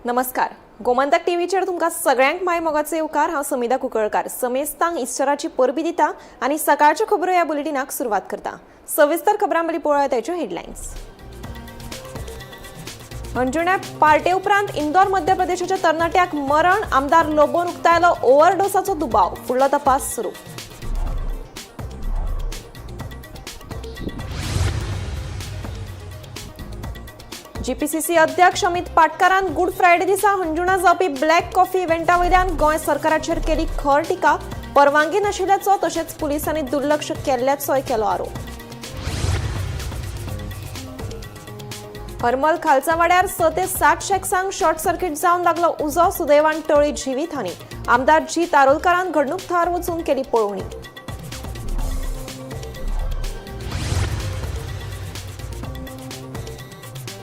नमस्कार, गोमंतक टीव्हीचेर तुमकां सगळ्यांक माय मोगाचो येवकार. हांव समिधा कुंकळकार समेस्तांक इस्टराची परबी दिता आनी सकाळच्यो खबरो ह्या बुलेटिनाक सुरवात करता. सविस्तर खबरां पयलीं पळोवया ताच्यो हेडलायन्स. अंजुण्या पार्टे उपरांत इंदोर मध्य प्रदेशाच्या तरणाट्याक मरण. आमदार लोबोन उक्तायलो ओव्हरडोसाचो दुबाव. फुडलो तपास सुरू. जीपीसीसी अध्यक्ष अमित पाटकारान गुड फ्रायडे दिसा हंजुणा जावपी ब्लॅक कॉफी इव्हेंटा वयल्यान गोंय सरकाराचेर केली खर टिका. परवानगी नाशिल्ल्याचो तशेंच पुलिसांनी दुर्लक्ष केल्ल्याचोय केलो आरोप. हरमल खालचावाड्यार 6 ते 7 शॅक्सांक शॉर्ट सर्किट जावन लागलो उजो. सुदैवान टळी जिवीतहानी. आमदार जी तारोलकारान घडणूक थळार वचून केली पळोवणी.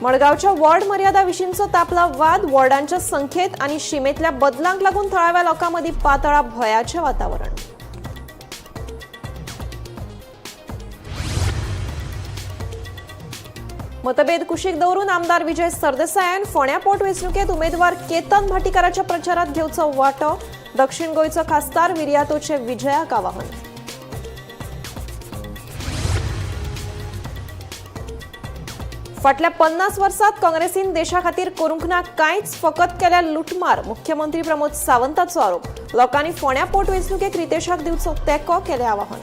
मडगांवच्या वॉर्ड मर्यादा विशींचो तापला वाद. वॉर्डांच्या संख्येत आनी शिमेंतल्या बदलांक लागून थळाव्या लोकां मदीं पातळा भंयाचें वातावरण. मतभेद कुशीक दवरून आमदार विजय सरदेसायान फोंड्या पोटवेंचणुकेत उमेदवार केतन भाटीकाराच्या प्रचारात घेवचो वांटो. दक्षिण गोंयचो खासदार विरियातोचे विजयाक आवाहन. फाटल्या 50 वर्सात काँग्रेसीन देशा खातीर करूंक ना कांयच, फकत केल्या लुटमार. मुख्यमंत्री प्रमोद सावंताचो आरोप. लोकांनी फोंड्या पोटवेंचणुकेक रितेशाक दिवचो तेंको, केलें आवाहन.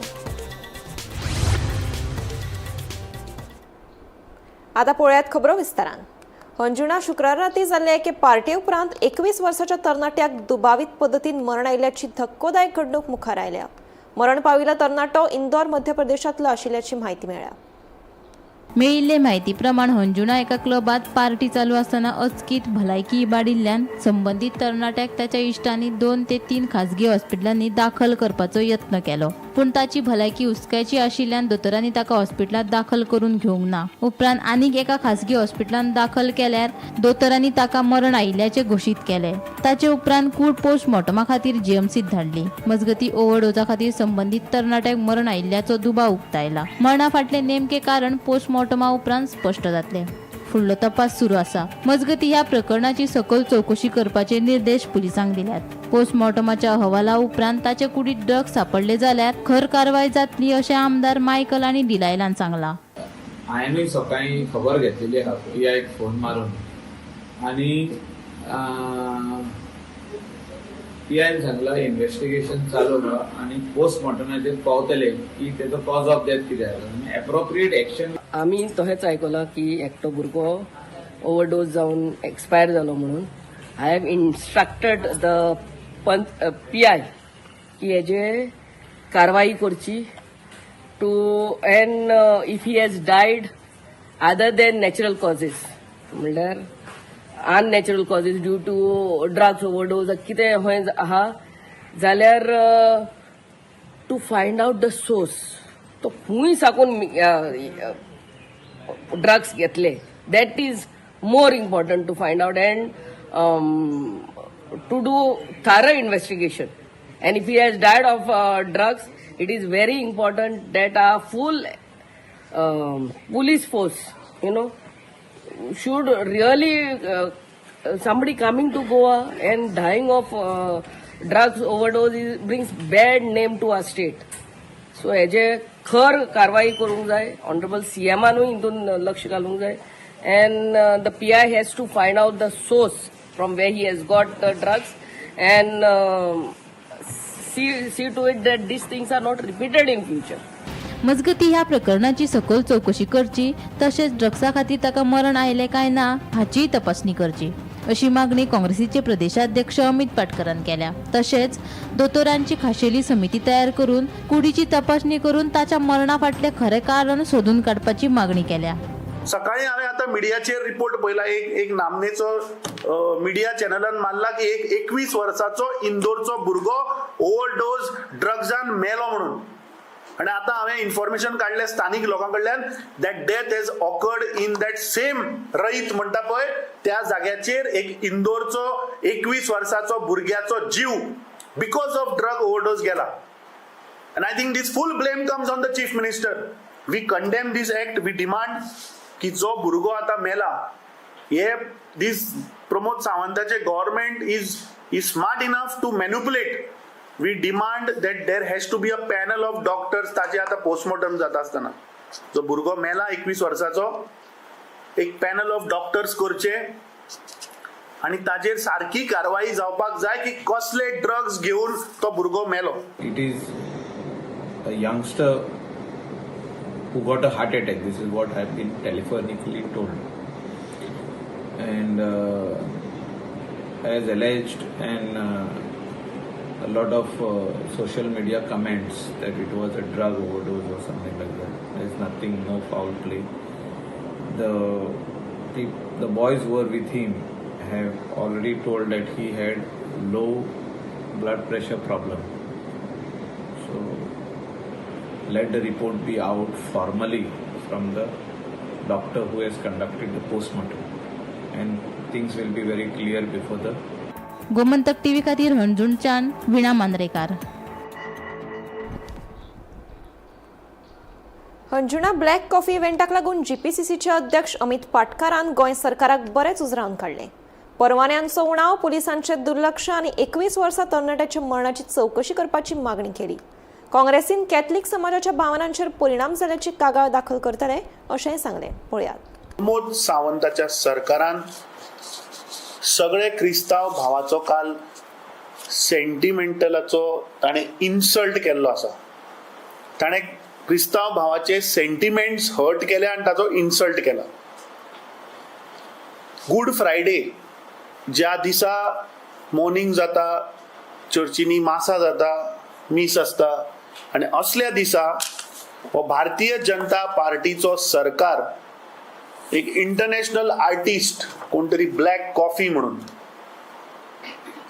आता पळयात खबरो विस्तारान. अंजुणा शुक्रार राती जाल्ले एके पार्टे उपरांत 21 वर्साच्या तरणाट्याक दुबावीत पद्दतीन मरण आयिल्ल्याची धक्कोदायक घडणूक मुखार आयल्या. मरण पाविल्लो तरणाटो इंदोर मध्य प्रदेशांतलो आशिल्ल्याची म्हायती मेळ्ळ्या. मेळिल्ले म्हायती प्रमाण हंजुणा एका क्लबात पार्टी चालू आसतना अचकीत भलायकी इबाडिल्ल्यान संबंदीत तरणाट्याक ताच्या इश्टांनी 2 ते 3 खाजगी हॉस्पिटलांनी दाखल करपाचो यत्न केलो, पूण ताची भलायकी हुस्क्याची आशिल्ल्यान दोतोरांनी ताका हॉस्पिटलांत दाखल करून घेवंक ना. उपरांत आनीक एका खाजगी हॉस्पिटलांत दाखल केल्यार दोतोरांनी ताका मरण आयिल्ल्याचें घोशीत केलें. ताचे उपरांत कूड पोस्टमॉर्टमा खातीर जीएमसीत धाडली. मजगती ओव्हरडोजा खातीर संबंदीत तरणाट्याक मरण आयिल्ल्याचो दुबाव उक्तायला. मरणा फाटलें नेमकें कारण पोस्टमॉर्टमा उपरांत स्पश्ट जातलें. फुडलो तपास सुरू आसा. मजगती ह्या प्रकरणाची सखोल चवकशी करपाचे निर्देश पुलिसांक दिल्यात. पोस्टमॉर्टमाच्या अहवाला उपरांत ताचे कुडीत ड्रग्स सापडले जाल्यार खर कारवाय जातली अशें आमदार मायकल आनी डिलायलान सांगलां. हांवेनूय सकाळीं खबर घेतलेली आहा पी आयक फोन मारून आनी पी आयन सांगला इन्व्हेस्टिगेशन चालू आहा आनी पोस्टमॉर्टमाचेर पावतले की तेजो कॉज ऑफ डेथ कितें आसा आनी एप्रोप्रिएट एक्शन. आमी तशेंच आयकलां की एकटो भुरगो ओवरडोज जावन एक्सपायर जालो म्हणून. I have instructed the P I की हेजे कारवाई करची to and if he has died other than natural causes, म्हणल्यार unnatural causes due to drugs overdose कितें खंय आहा जाल्यार to find out the source, तो खंय साकून ड्रग्स घेतले, that is more important to find out and to do thorough investigation. And if he has died of drugs, it is very important that a full police force should really somebody coming to Goa and dying of drugs overdose brings bad name to our state. So हेजे खर कारवाई करूंक जाय. Honourable सीएमानूय हितून लक्ष घालूंक जाय and the P I has to find out the source from where he has got the drugs and see to it that these things are not repeated in future. मजगती ह्या प्रकरणाची सखोल चवकशी करची तशेंच ड्रग्सा खातीर ताका मरण आयलें काय ना हाचीय तपासणी करची अशी मागणी काँग्रेसीचे प्रदेशाध्यक्ष अमित पाटकरान केल्या. तशेंच दोतोरांची खाशेली समिती तयार करून कुडीची तपासणी करून ताच्या मरणा फाटलें खरें कारण सोदून काडपाची मागणी केल्या. सकाळी हांवें आतां मिडियाचेर रिपोर्ट पळयला. एक एक नामनेचो मिडिया चॅनलान मारला की एक 21 वर्साचो इंदोरचो भुरगो ओव्हरडोज ड्रग्सान मेलो म्हणून. आनी आतां हांवें इन्फॉर्मेशन काडलें स्थानीक लोकां कडल्यान that death has occurred in that same रईत म्हणटा पळय त्या जाग्याचेर एक इंदोरचो 21 वर्साचो भुरग्याचो जीव because of drug overdose गेला. And I think this full blame comes on the chief minister. We condemn this act. We demand की जो भुरगो आतां मेला हे दीस Pramod सावंताचे government is smart enough to manipulate. We demand that there has to be a panel of doctors. ताजे आतां postmortem जाता आसतना जो भुरगो मेला 21 वर्साचो, एक पॅनल ऑफ डॉक्टर्स करचे आनी ताजेर सारकी कारवाई जावपाक जाय की कसले ड्रग्स घेवन तो भुरगो मेलो. It is a youngster who got a heart attack. This is what I have been telephonically told. And as alleged and a lot of social media comments that it was a drug overdose or something like that. There is nothing, no foul play. The boys who were with him have already told that he had low blood pressure problem. So let the report be out formally from the doctor who has conducted the postmortem, and things will be very clear before the Gomantak TV खातीर हणजूणच्यान veena Mandrekar. हणजुणा black coffee इव्हेंटाक लागून जीपीसीसीचे अध्यक्ष अमित पाटकारान गोंय सरकाराक बरेच उजरावन काडले. परवान्यांचो उणाव, पुलिसांचे दुर्लक्ष आनी 21 वर्सां तरणाट्याच्या मरणाची चवकशी करपाची मागणी केली. काँग्रेसीन कॅथलिक समाजाच्या भावनांचेर परिणाम जाल्ल्याची कागाळ दाखल करतले अशेंय सांगलें. पळयात. प्रमोद सावंताच्या सरकारान सगळे क्रिस्तांव भावाचो काल सेंटिमेंटलाचो ताणें इन्सल्ट केल्लो आसा. ताणें क्रिस्तांव भावाचे सेंटिमेंट्स हर्ट केले आनी ताचो इन्सल्ट केला. गुड फ्रायडे ज्या दिसा मोर्निंग जाता, चर्चींनी मासा जाता, मीस आसता आनी असल्या दिसा हो भारतीय जनता पार्टीचो सरकार एक इंटरनॅशनल आर्टिस्ट कोण तरी ब्लॅक कॉफी म्हणून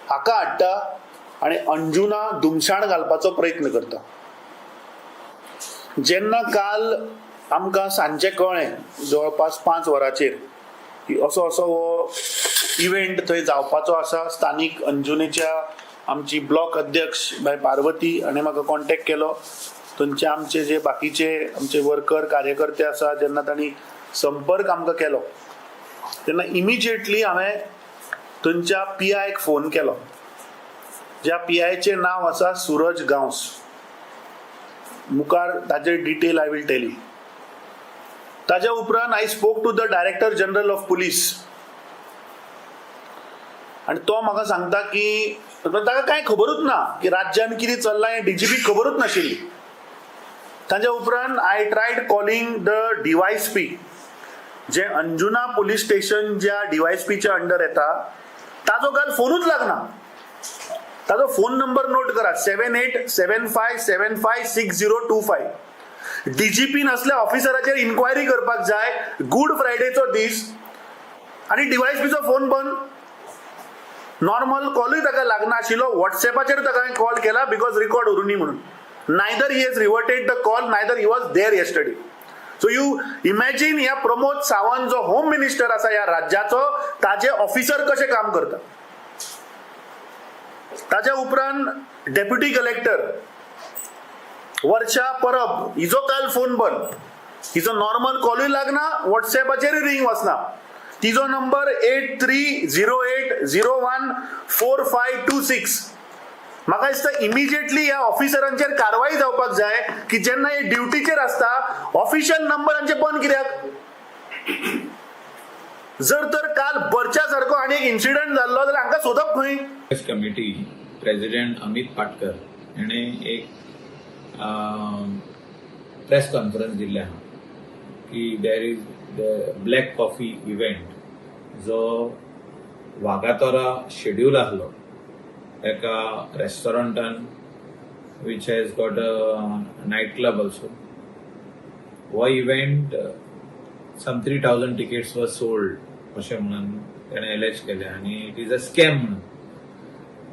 हाका हाडटा आनी अंजुना धुमशाण घालपाचो प्रयत्न करता. जेन्ना काल आमकां सांजचें कळ्ळें जवळपास 5 वरांचेर की असो असो हो इव्हेंट थंय जावपाचो आसा, स्थानीक अंजुनेच्या आमची ब्लॉक अध्यक्ष बाय पार्वती हाणें म्हाका कॉन्टेक्ट केलो. थंयचे आमचे जे बाकीचे आमचे वर्कर कार्यकर्ते आसा, जेन्ना तांणी संपर्क आमकां केलो तेन्ना इमिजिएटली हांवें थंयच्या पी आयक फोन केलो, ज्या पी आयचें नांव आसा सुरज गांवस. मुखार ताजे detail I will tell you. ताज्या उपरांत I spoke to the director general of police आनी तो म्हाका सांगता की ताका कांय खबरूच ना की राज्यान कितें चल्लां हें डीजीपीक खबरूच नाशिल्ली. ताज्या उपरांत I tried calling the DYSP, J Anjuna police station ज्या डीवायएसपीच्या अंडर येता, ताजो काल फोनूच लागना. ताजो फोन नंबर नोट करा, 7875756025. डीजीपी नासल्या ऑफिसराचेर इन्क्वायरी करपाक जाय. गुड फ्रायडेचो दीस आनी डीवायएसपीचो फोन बंद. नॉर्मल कॉलूय ताका लागनाशिल्लो. वॉट्सॅपाचेर ताका हांवें कॉल केला because record उरुनी म्हणून. Neither he has reverted the call, neither he was there yesterday. So you imagine ह्या प्रमोद सावंत जो होम मिनिस्टर आसा ह्या राज्याचो, ताजे ऑफिसर कशे काम करता. ताज्या उपरांत डेप्युटी कलेक्टर वर्षा परब हिजो काल फोन बंद. हिजो नॉर्मल कॉलूय लागना, वॉट्सॅपाचेरूय रिंग वचना. तिजो नंबर 8308014526. म्हाका दिसता इमिजिएटली ह्या ऑफिसरांचेर कारवाई जावपाक जाय की जेन्ना हे ड्युटीचेर आसता ऑफिशियल नंबरांचे बंद कित्याक. जर तर काल बरच्या सारको आनी एक इन्सिडंट जाल्लो जाल्यार हांकां सोदप खंय. Press committee president Amit Patkar हेणे एक प्रेस कॉन्फरन्स दिल्ले आहा की there is the Black Coffee event जो वागातोरा शेड्यूल आहलो एका रेस्टॉरंटान which has got a night club also. हो event some 3,000 tickets were sold अशें म्हणून तेणें एलेज केलें आनी it is a scam म्हणून.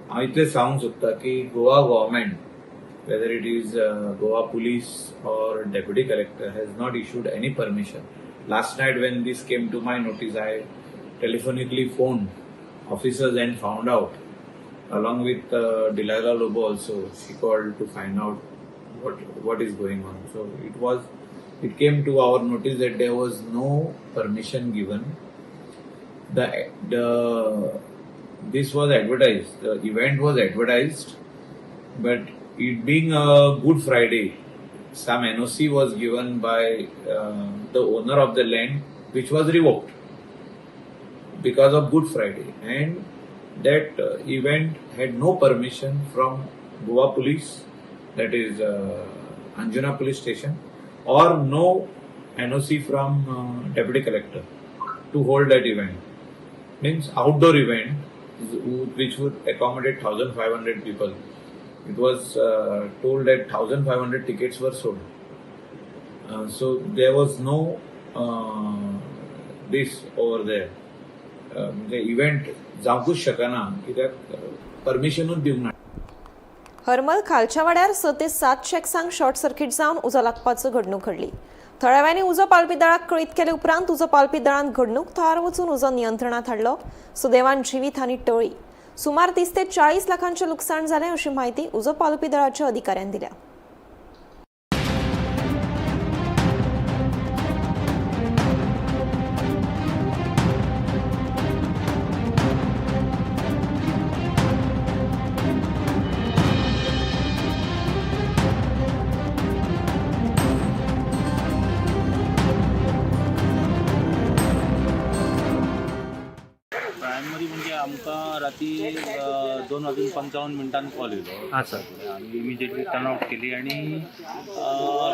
हांव इतलें सांगूंक सोदता की Goa government, whether it is Goa police or deputy collector, has not issued any permission. Last night when this came to my notice, I telephonically phoned officers and found out, along with Delilah Lobo also, she called to find out what is going on. So it came to our notice that there was no permission given. The this was advertised, the event was advertised, but it being a Good Friday, some NOC was given by the owner of the land, which was revoked because of Good Friday, and that event had no permission from Goa Police, that is Anjuna Police Station, or no NOC from Deputy Collector to hold that event. Means outdoor event which would accommodate 1,500 people. It was told that 1,500 tickets were sold. So there was no this over there. म्हणजे event जावंकूच शकना कित्याक परमिशनूच दिवंक ना. हरमल खालच्या वाड्यार 6 ते 7 शॅक्सांक short circuit जावन उजो लागपाचो घडणूक घडली. थळाव्यांनी उजो पालपी दळाक कळीत केले उपरांत उजो पालपी दळान घडणूक थळार वचून उजो नियंत्रणात हाडलो. सुदैवान जिवीत हानी टळ्ळी. सुमार 30 ते 40 लाखांचें लुकसाण जालें अशी म्हायती उजो पालोवपी दळाच्या अधिकाऱ्यान दिल्या. प्रायमरी म्हणजे आमकां राती 2:55 कॉल येयलो. हां सर. आमी इमिजिएटली टर्न आवट केली आनी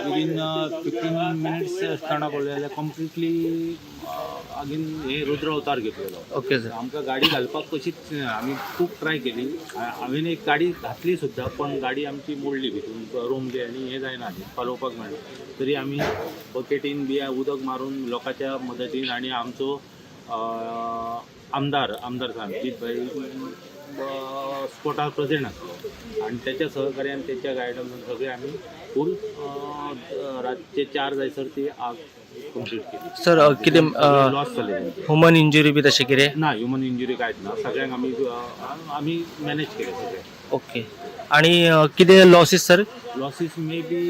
विदीन 15 मिनिट्स टर्न आवट जाल्यार कंप्लिटली अगेन हे रुद्र अवतार घेतलेलो. Okay sir. आमकां गाडी घालपाक कशीच, आमी खूब ट्राय केली. हांवें एक गाडी घातली सुद्दां, पण गाडी आमची मोडली भितून, रोमली आनी हें जायना, पालोवपाक मेळना. तरी आमी बकेटीन बी उदक मारून लोकांच्या मदतीन आनी आमचो आमदार आमदार साहेब भाई स्पॉटार प्रेझेंट आसलो आनी त्याच्या सहकार्यान, तेच्या गायडन्सान सगळे आमी फूल रातचे 4 जायसर ती आग कंप्लीट केली. सर, कितें लॉस जाले. ह्युमन इंजुरी बी तशें कितें? ना, ह्युमन इंजुरी कांयच ना. सगळ्यांक आमी आमी मॅनेज केले सगळे. ओके, आणि कितें losses sir? Losses may be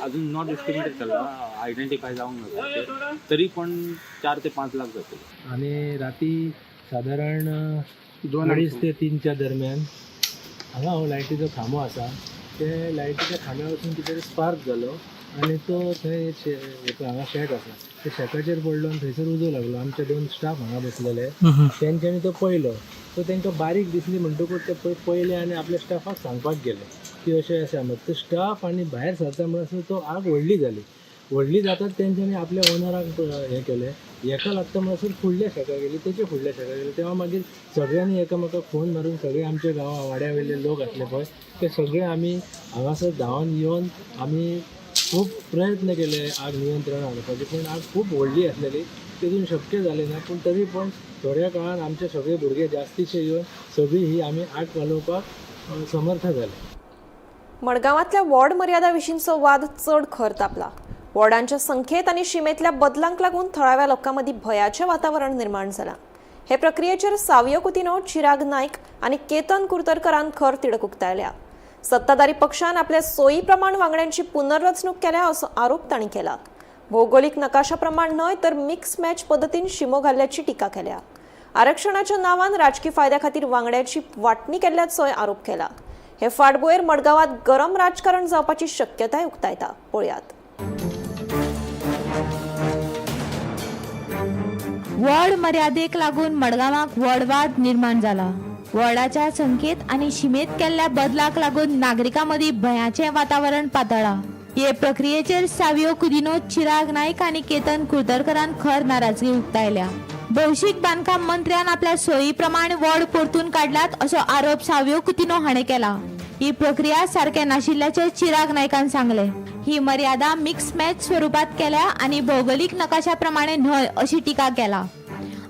अजून not estimated केला, आयडेंटिफाय जावंक ना ते. तरी पण 4 ते 5 लाख जातले. आणि राती सादारण 2.5 ते 3च्या दरम्यान हांगा हो लायटीचो खांबो आसा, ते लायटीच्या खांब्या वचून कितें तरी स्पार्क जालो आनी तो थंय हांगा शॅक आसा, त्या शॅकाचेर पडलो आनी थंयसर उजो लागलो. आमचे 2 स्टाफ हांगा बसलेले, तेंच्यांनी तो पळयलो, सो तांकां बारीक दिसली म्हणटकूच ते पळयले आनी आपल्या स्टाफाक सांगपाक गेले की अशें अशें. मग तो स्टाफ आनी भायर सरता म्हणसर तो आग व्हडली जाली. व्हडली जातात तेंच्यांनी आपल्या ओनराक हें केलें. हेका लागता म्हणसर फुडल्या शेका गेली, तेचे फुडल्या शेका गेली. तेव्हा मागीर सगळ्यांनी एकामेकाक फोन मारून सगळे आमच्या गांवा वाड्या वयले लोक आसले पळय, ते सगळे आमी हांगासर धांवन येवन आमी खूब प्रयत्न केले आग नियंत्रण हाडपाचे, पूण आग खूब व्हडली आसलेली, तेतून शक्य जालें ना. पूण तरी पण थोड्या काळान आमचे सगळे भुरगे जास्तीचे येवन सगळी ही आमी आग पालोवपाक समर्थ जाले. मडगांवांतल्या वॉर्ड मर्यादा विशींचो वाद चड खर तापला. वॉर्डांच्या संख्येत आनी शिमेंतल्या बदलांक लागून थळाव्या लोकां मदीं भंयाचें वातावरण निर्माण जालां. हे प्रक्रियेचेर सावियो कुतिन्हो, चिराग नायक आनी केतन कुर्तरकरान खर तिडक उक्तायल्या. सत्ताधारी पक्षान आपल्या सोयी प्रमाण वांगड्यांची पुनर्रचणूक केल्या असो आरोप तांणी केला. भौगोलिक नकाशा प्रमाण न्हय तर मिक्स मॅच पद्दतीन शिमो घाल्ल्याची टिका केल्या. आरक्षणाच्या नांवान राजकी फायद्या खातीर वांगड्याची वांटणी केल्ल्याचोय आरोप केला. हे फाटभुंयेर मडगांवांत गरम राजकारण जावपाची शक्यताय उक्तायता. पळयात. वॉर्ड मर्यादेक लागून मडगांवाक व्हड वाद निर्माण जाला. वॉर्डाच्या संख्येत आनी शिमेत केल्ल्या बदलाक लागून नागरिकां मदीं भंयाचें वातावरण पातळ्ळां. हे प्रक्रियेचेर सावियो कुदिनो, चिराग नायक आनी केतन कुर्तरकरान खर नाराजगी उक्तायल्या. भौशीक बांदकाम मंत्र्यान आपल्या सोयी प्रमाण वॉर्ड परतून काडल्यात असो आरोप सावियो कुतिन्हो हाणें केला. ही प्रक्रिया सारकें नाशिल्ल्याचें चिराग नायकान सांगलें. ही मर्यादा मिक्स मॅच स्वरुपात केल्या आनी भौगोलिक नकाशा प्रमाणे न्हय अशी टिका केला.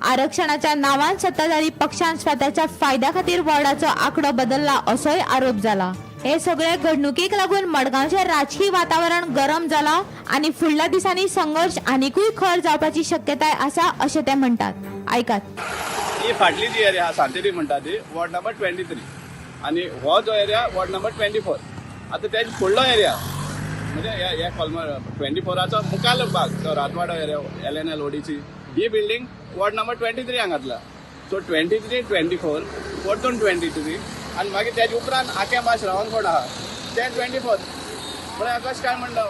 आरक्षणाच्या नावान सत्ताधारी पक्षान स्वताच्या फायद्या खातीर वॉर्डाचो आंकडो बदलला असोय आरोप जाला. हे सगळे घडणुकेक लागून मडगांवचें राजकी वातावरण गरम जाला आनी फुडल्या दिसांनी संघर्श आनिकूय खर जावपाची शक्यताय आसा अशें ते म्हणटात. आयकात. ही फाटली जी एरिया आहा सांतेरी म्हणटा ती वॉर्ड नंबर 23 आनी हो जो एरिया वॉर्ड नंबर 24. आतां तेज फुडलो एरिया म्हणजे ह्या कॉलमर 24 मुखाल भाग तो रातवाडो एरिया, LNL ODC ही बिल्डींग वॉर्ड नंबर 23 हांगा घातला. सो 23 24 परतून 23 आनी मागीर तेजे उपरांत आकें बा श्रावणफोर्ड आहा तें 24. म्हळ्यार कशें काय म्हणटा,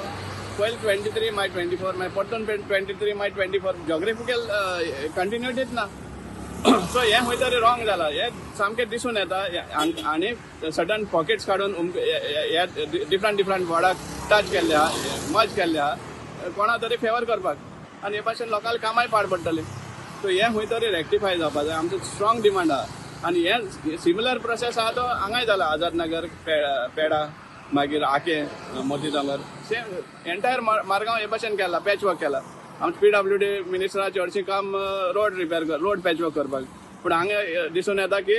पयलीं 23 मागीर 24 मागीर परतून 23 मागीर 24, जॉग्राफिकल कंटिन्युटीच ना. सो हें खंय तरी रॉंग जाला, हें सामकें दिसून येता. आनी सडन पॉकेट्स काडून हे डिफरंट डिफरंट वॉर्डाक टच केल्ले आहा, मर्ज केल्ले आहा कोणा तरी फेवर करपाक, आनी हे भाशेन लोकांक कामाय पाड पडटलें. सो हें खंय तरी रेक्टिफाय जावपा जाय, आमचो स्ट्रॉंग डिमांड आहा. आनी हें सिमिलर प्रोसेस आहा तो हांगाय जाला, आझाद नगर, पेडा, मागीर आकें, मोती दोंगर, सेम एंटायर मारगांव हे भाशेन केला, पॅच वर्क केला. आमचे PWD मिनिस्टराचें हरशीं काम road repair, road patch work करपाक, पूण हांगा दिसून येता की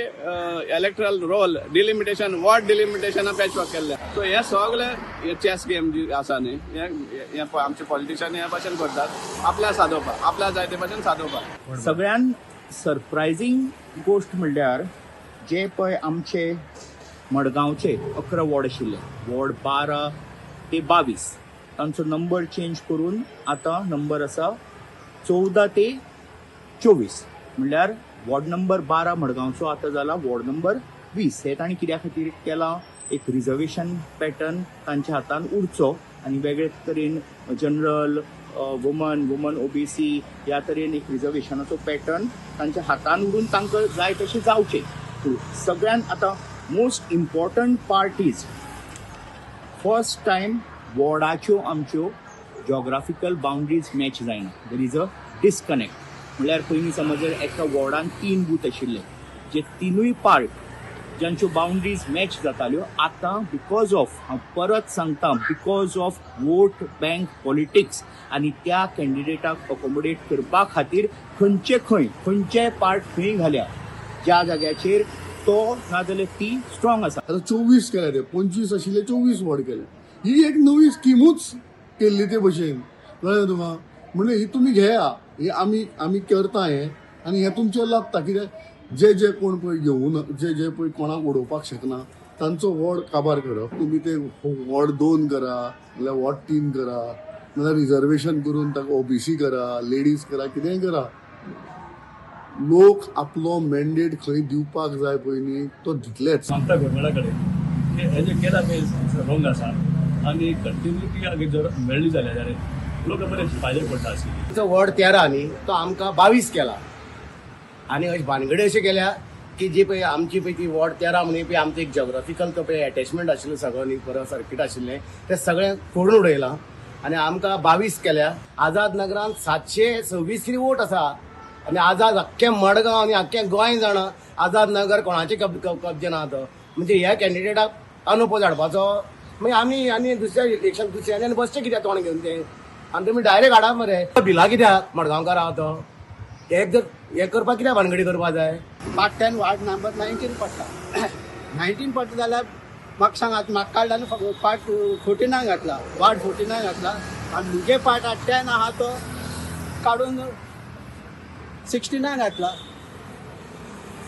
इलेक्ट्रल रोल डिलिमिटेशन, वॉर्ड डिलिमिटेशना पॅच वर्क केल्लें. सो हे सगळे चॅस गेम जी आसा न्ही, हे आमचे पॉलिटिशियन हे भाशेन करतात, आपल्या सादोवपाक, आपल्या जाय ते भाशेन सादोवपाक. सगळ्यान सरप्रायझींग गोश्ट म्हणल्यार जे पळय आमचे मडगांवचे 11 वॉर्ड आशिल्ले, वॉर्ड 12 ते 22, तांचो नंबर चेंज करून आतां नंबर आसा 14 ते 24, म्हणल्यार वॉर्ड नंबर 12 मडगांवचो आतां जाला वॉर्ड नंबर 20. हे तांणी कित्या खातीर केलां, एक रिजर्वेशन पॅटर्न तांच्या हातान उरचो आनी वेगळे तरेन जनरल, वुमन, वुमन OBC ह्या तरेन एक रिजर्वेशनाचो पॅटर्न तांच्या हातान उरून तांकां जाय तशें जावचें. सगळ्यान आतां most important part is first time वॉर्डाच्यो आमच्यो जॉग्राफिकल बाउंड्रीज मॅच जायना, there is a disconnect. म्हणल्यार पयलीं समज जर एका वॉर्डान 3 बूथ आशिल्ले, जे तिनूय पार्ट ज्यांच्यो बाउंड्रीज मॅच जाताल्यो, आतां because of, हांव परत सांगता, because of vote bank politics आनी त्या कॅन्डिडेटाक अकोमोडेट करपा खातीर खंयचे खंय खंयचे पार्ट खंय घाल्या ज्या जाग्याचेर तो नाजाल्यार ती स्ट्रॉंग आसा. आतां 24 केल्या ते, 25 आशिल्ले 24 वॉर्ड केले. ही एक नवी स्किमूच केल्ली ते भशेन, कळ्ळें तुका? म्हणजे ही तुमी घेया, ही आमी आमी करता हें आनी हें तुमचेर लागता. कित्याक जे जे कोण पळय घेवन जे जे पळय कोणाक उडोवपाक शकना तांचो वॉर्ड काबार करप. तुमी ते वॉर्ड 2 करा, नाल्यार वॉर्ड 3 करा, नाल्यार रिजर्वेशन करून ताका OBC करा, लेडीज करा, कितेंय करा. लोक आपलो मॅन्डेट खंय दिवपाक जाय पळय न्ही तो दितलेच. सांगता गव्हर्मेंटा कडेन की हे जे केला पळय रॉंग आसा आनी कंटिन्युटी जर मेळ्ळी जाल्यार लोक बरे फायदे पडटा आशिल्ले. तो वॉर्ड 13 न्ही तो आमकां 22 केला आनी अशें भानगडी अशें केल्या की जी पळय आमची पळय ती वॉर्ड 13 म्हणून पळय आमचो एक जॉग्राफिकल तो पळय एटॅचमेंट आशिल्लो सगळो न्ही, बरो सर्कीट आशिल्लें तें सगळें फोडून उडयलां आनी आमकां 22 केल्या. आझाद नगरान 726 कितें वोट आसा आनी आझाद अख्खें मडगांव आनी अख्खें गोंय जाणा आझाद नगर कोणाचे कब्जे ना तो, म्हणजे ह्या कॅन्डिडेटाक अनोपोज हाडपाचो. मागीर आमी आनी दुसऱ्या इलेक्शन दुसऱ्यांनी आनी बसचें कित्याक तोंड घेवन तें, आनी तुमी डायरेक्ट हाडा मरे भिला कित्याक मडगांवकार आहा तो, एक जर हें करपाक कित्याक भानगडी करपाक जाय. पार्ट 10 वार्ड नंबर 19 पडटा, 19 पडटा जाल्यार म्हाका सांगात, म्हाका काडला न्हू पार्ट 49 घातला, वार्ड 49 घातला आनी म्हगे पार्ट 10 आहा तो काडून 69 घातला.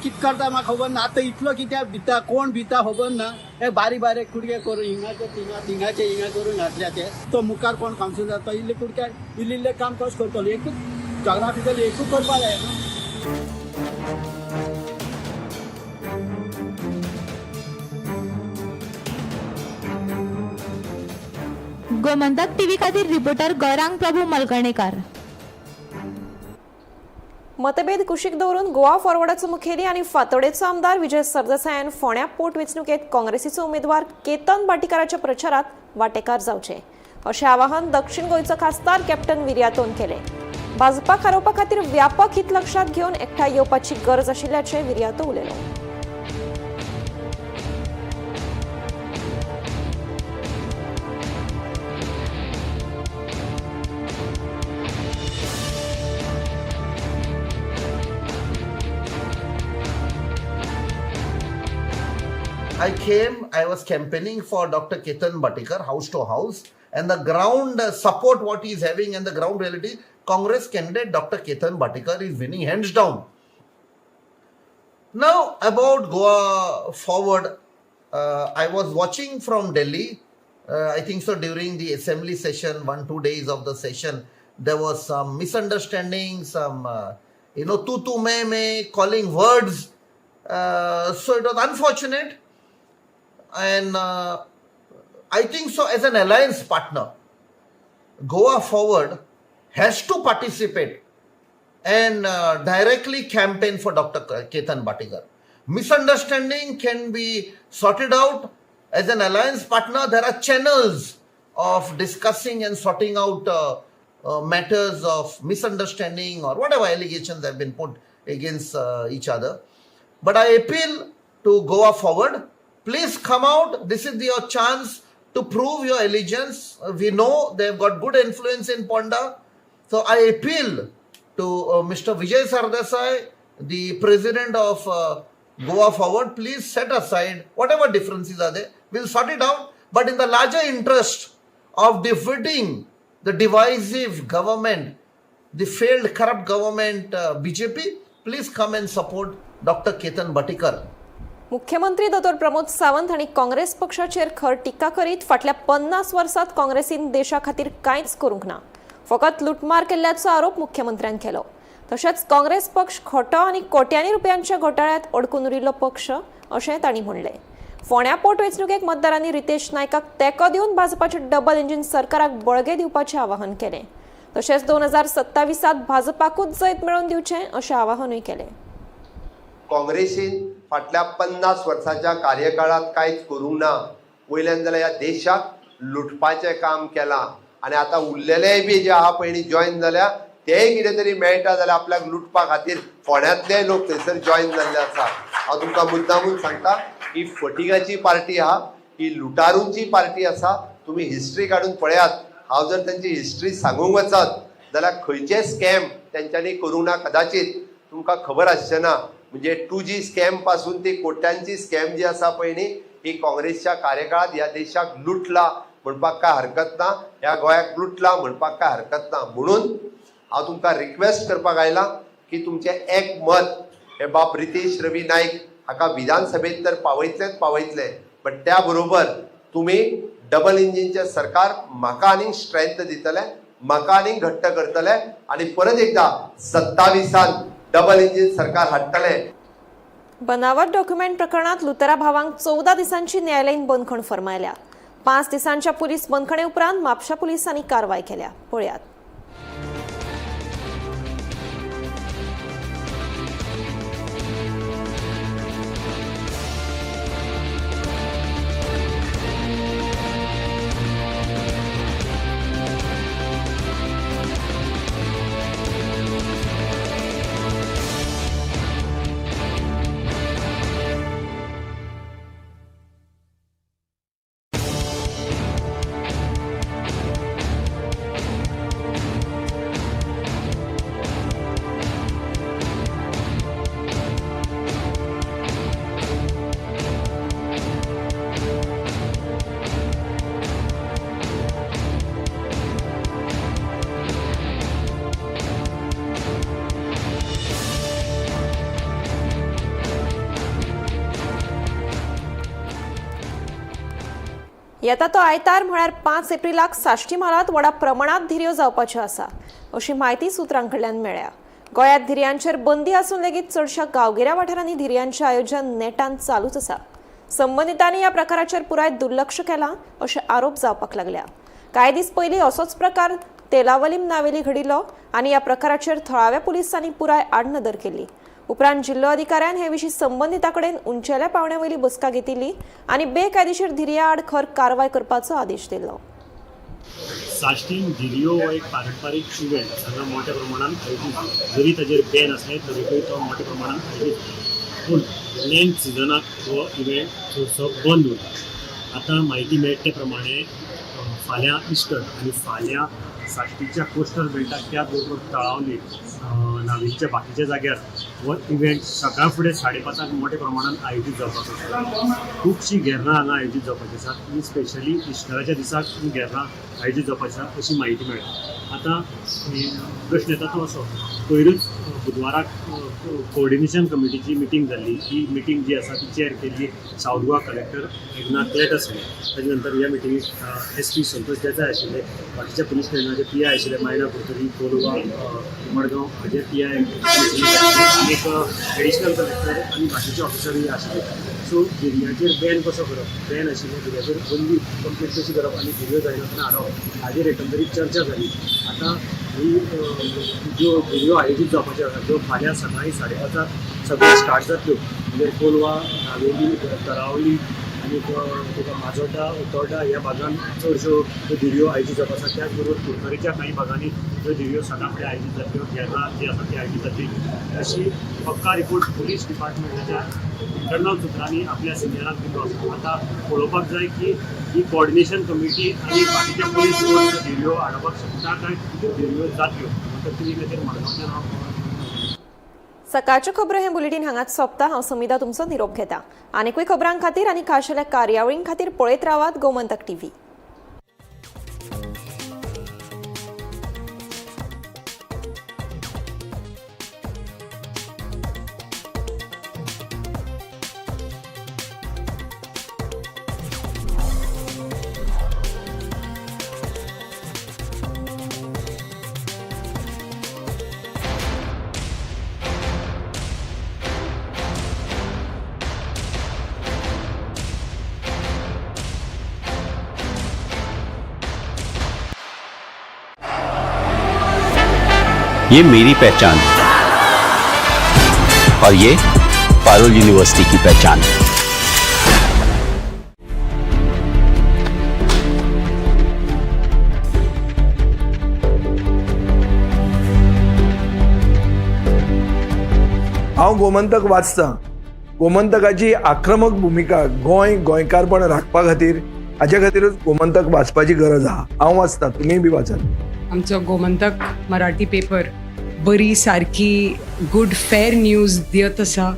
कित करता म्हाका खबर ना. आतां इतलो कित्याक भिता, कोण भिता खबर ना. हे बारीक बारीक कुडके करून हिंगाचे थिंगा, थिंगाचे हिंगा करून घातल्या ते. तो मुखार कोण कावन्सिलर जाता इल्ले कुडक्या इल्ले इल्ले काम कशें करतलो, एकूच जॉग्राफिकल एकूच करपाक जाय न्हू. गोमंतक टीव्ही खातीर रिपोर्टर गौरांग प्रभू मलकणेकार. मतभेद कुशीक दवरून गोवा फॉरवर्डाचो मुखेली आनी फातोडेचो आमदार विजय सरदेसायान फोंड्या पोटवेंचणुकेंत काँग्रेसीचो उमेदवार केतन भाटीकाराच्या प्रचारात वांटेकार जावचे अशें आवाहन दक्षिण गोंयचो खासदार कॅप्टन विरियातोन केलें. भाजपाक हारोवपा खातीर व्यापक हित लक्षांत घेवन एकठांय येवपाची गरज आशिल्ल्याचें विरियातो उलयलो. I came, I was campaigning for Dr. Ketan Bhatikar, house to house, and the ground support what he is having and the ground reality, Congress candidate Dr. Ketan Bhatikar is winning hands down. Now, about Goa Forward, I was watching from Delhi, I think so during the assembly session, 1-2 days of the session, there was some misunderstanding, some Tu tu me me, calling words. So it was unfortunate. And I think so, as an alliance partner, Goa Forward has to participate and directly campaign for Dr. Ketan Bhatikar. Misunderstanding can be sorted out. As an alliance partner, there are channels of discussing and sorting out matters of misunderstanding or whatever allegations have been put against each other. But I appeal to Goa Forward. Please come out. This is your chance to prove your allegiance. We know they've got good influence in Ponda. So I appeal to Mr. Vijay Sardesai, the president of Goa Forward. Please set aside whatever differences are there. We'll sort it out. But in the larger interest of defeating the divisive government, the failed corrupt government BJP, please come and support Dr. Ketan Bhatikar. मुख्यमंत्री दोतोर प्रमोद सावंत हांणी काँग्रेस पक्षाचेर खर टिका करीत फाटल्या 50 वर्सांत काँग्रेसीन देशा खातीर कांयच करूंक ना, फकत लुटमार केल्ल्याचो आरोप मुख्यमंत्र्यान केलो. तशेंच काँग्रेस पक्ष खोटो आनी कोट्यांनी रुपयांच्या घोटाळ्यात अडकून उरिल्लो पक्ष अशें तांणी म्हणलें. फोंड्या पोटवेंचणुकेक मतदारांनी रितेश नायकाक तेंको दिवन भाजपाचे डबल इंजीन सरकाराक बळगें दिवपाचें आवाहन केलें. तशेंच 2027 भाजपाकूच जैत मेळोवन दिवचें अशें आवाहनूय केलें. काँग्रेसीन फाटल्या 50 वर्साच्या कार्यकाळात कांयच करूंक ना, वयल्यान जाल्यार ह्या देशाक लुटपाचें काम केलां आनी आतां उरलेलेय बी जे आहा पळय जॉयन जाल्या तेय कितें तरी मेळटा जाल्यार आपल्याक लुटपा खातीर फोंड्यांतलेय लोक थंयसर जॉयन जाल्ले आसा. हांव तुमकां मुद्दामून सांगता, ही फटिंगाची पार्टी आहा, ही लुटारूंची पार्टी आसा. तुमी हिस्ट्री काडून पळयात. हांव जर तांची हिस्ट्री सांगूंक वचत जाल्यार खंयचे स्कॅम तेंच्यांनी करूंक ना कदाचित तुमकां खबर आसचें ना. म्हणजे 2G scam पासून ती कोट्यांची स्कॅम जी आसा पळय न्ही, ही काँग्रेसच्या कार्यकाळात ह्या देशाक लुटला म्हणपाक काय हरकत ना, ह्या गोंयाक लुटला म्हणपाक काय हरकत ना. म्हणून हांव तुमकां रिक्वेस्ट करपाक आयला की तुमचें एक मत हे बाब रितेश रवी नायक हाका विधानसभेत तर पावयतलेच पावयतले, बट त्या बरोबर तुमी डबल इंजिनचें सरकार म्हाका आनीक स्ट्रेंथ दितले, म्हाका आनीक घट्ट करतले आनी परत एकदा 27 डबल इंजिन सरकार हाडटले. बनावट डॉक्युमेंट प्रकरणात लुतरा भावांक 14 दिसांची न्यायालयीन बंदखण फर्मायल्या. 5 दिसांच्या पुलीस बंदखणे उपरांत म्हापशा पुलिसांनी कारवाय केल्या. पळयात. येता तो आयतार म्हळ्यार 5 एप्रिलाक साश्टी म्हालांत व्हडा प्रमाणात धिरयो जावपाच्यो आसा अशी म्हायती सुत्रां कडल्यान मेळ्ळ्या. गोंयांत धिरयांचेर बंदी आसून लेगीत चडश्या गांवगिऱ्या वाठारांनी धिरयांचें आयोजन नेटान चालूच आसा. संबंदितांनी ह्या प्रकाराचेर पुराय दुर्लक्ष केलां अशे आरोप जावपाक लागल्या. कांय दीस पयलीं असोच प्रकार तेलावलीम नावेली घडिल्लो आनी ह्या प्रकाराचेर थळाव्या पुलिसांनी पुराय आडनदर केली. उपरांत जिल्लो अधिकाऱ्यान हे विशीं संबंदितां कडेन उंचेल्या पावंड्या वयली बसका घेतिल्ली आनी बेकायदेशीर धिरया आड खर कारवाय करपाचो आदेश दिल्लो. साश्टीन धिरयो हो एक पारंपारीक इव्हेंट हांगा मोठ्या प्रमाणान आयोजीत जाता. जरी ताजेर बॅन आसलें तरीकूय तो मोठ्या प्रमाणान आयोजीत जाता. पूण लेंट सिजनाक हो इव्हेंट चडसो बंद उरता. आतां म्हायती मेळटा ते प्रमाणे फाल्यां इस्टर आनी फाल्यां साश्टीच्या कोस्टल बेल्टाक त्या बरोबर तळावली नावेलीच्या बाकीच्या जाग्यार हो इव्हेंट सकाळ फुडें 5:30 मोठ्या प्रमाणात आयोजीत जावपाक आसा. खुबशीं गेर्रां हांगा आयोजीत जावपाची आसात आनी स्पेशली इस्टराच्या दिसाक ही गेर्रां आयोजीत जावपाची आसा अशी म्हायती मेळ्ळ्या. आतां प्रश्न येता तो असो, पयरूच बुधवाराक कोऑर्डिनेशन कमिटीची मिटींग जाल्ली. ही मिटींग जी आसा ती चेअर केल्ली south Goa collector Eknath Cletus हांणी. ताजे नंतर ह्या मिटिंगेक SP Santosh Desai आशिल्ले, बाकीच्या पुलीस स्टेशनाचे PI आशिल्ले, मायणा, कुडतरी, कोलवा, मडगांव हाजे PI आनी एक एडिशनल कलेक्टर आनी बाकीचे ऑफिसरूय आशिल्ले. सो धिरयांचेर बॅन कसो करप, बॅन आशिल्ल्या धिरयांचेर बंदी कंप्लीट कशी करप आनी धिरयो जायनासतना हाडप हाजेर एकंदरीत चर्चा जाली. आतां ही ज्यो धिरयो आयोजीत जावपाच्यो आसा त्यो फाल्यां सकाळीं 5:30 सगळ्यो स्टार्ट जातल्यो. म्हणजे कोलवा, नावेली, तरावली आनी तुका माजोड्डा, उतोड्डा ह्या भागान चडश्यो त्यो धिरयो आयोजीत जावपा आसा. त्याच बरोबर कुडतरीच्या कांय भागांनी त्यो धिरयो सकाळ फुडें आयोजीत जातल्यो, गेर्रां जी आसा ती आयोजीत जातली अशी पक्का रिपोर्ट पुलीस डिपार्टमेंटाच्या इंटरनल सुत्रांनी आपल्या सिनियरांक दिल्लो आसा. आतां पळोवपाक जाय की ही कोऑर्डिनेशन कमिटी आनी बाकीच्या पुलीस फोर्स धिरयो हाडपाक शकता काय त्यो धिरयो जातल्यो. म्हणटकच ती खातीर मडगांवच्यान हांव सकाळच्यो खबरो हें बुलेटीन हांगाच सोंपता. हांव समिधा तुमचो निरोप घेता. आनीकूय खबरां खातीर आनी खाशेल्या कार्यावळीं खातीर पळयत रावात गोमंतक टीव्ही. ये मेरी पहचान है और ये पारुल यूनिवर्सिटी की पहचान है. हांव गोमंतक वाचतां. गोमंतकाची आक्रमक भुमिका गोंय गोंयकारपण राखपा खातीर, हाजे खातीरूच गोमंतक वाचपाची गरज आहा. हांव वाचतां, तुमीय बी वाचात. आमचो गोमंतक मराठी पेपर बरी सारकी गुड फेर न्यूज दियत आसा.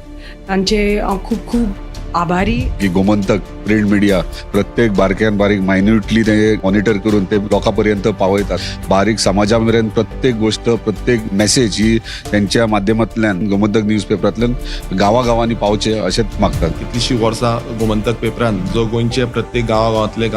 तांचे हांव खूब खूब आभारी. की गोमंतक प्रिंट मिडिया प्रत्येक बारक्यान बारीक मायन्युटली ते मॉनिटर करून ते लोकां पर्यंत पावयतात. बारीक समाजा मेरेन प्रत्येक गोष्ट, प्रत्येक मेसेज ही त्यांच्या माध्यमांतल्यान गोमंतक न्यूज पेपरांतल्यान गांवागांवांनी पावचे अशेंच मागतात. कितलीशीं वर्सां गोमंतक पेपरान जो गोंयचे प्रत्येक गांवा गांवांतले गांव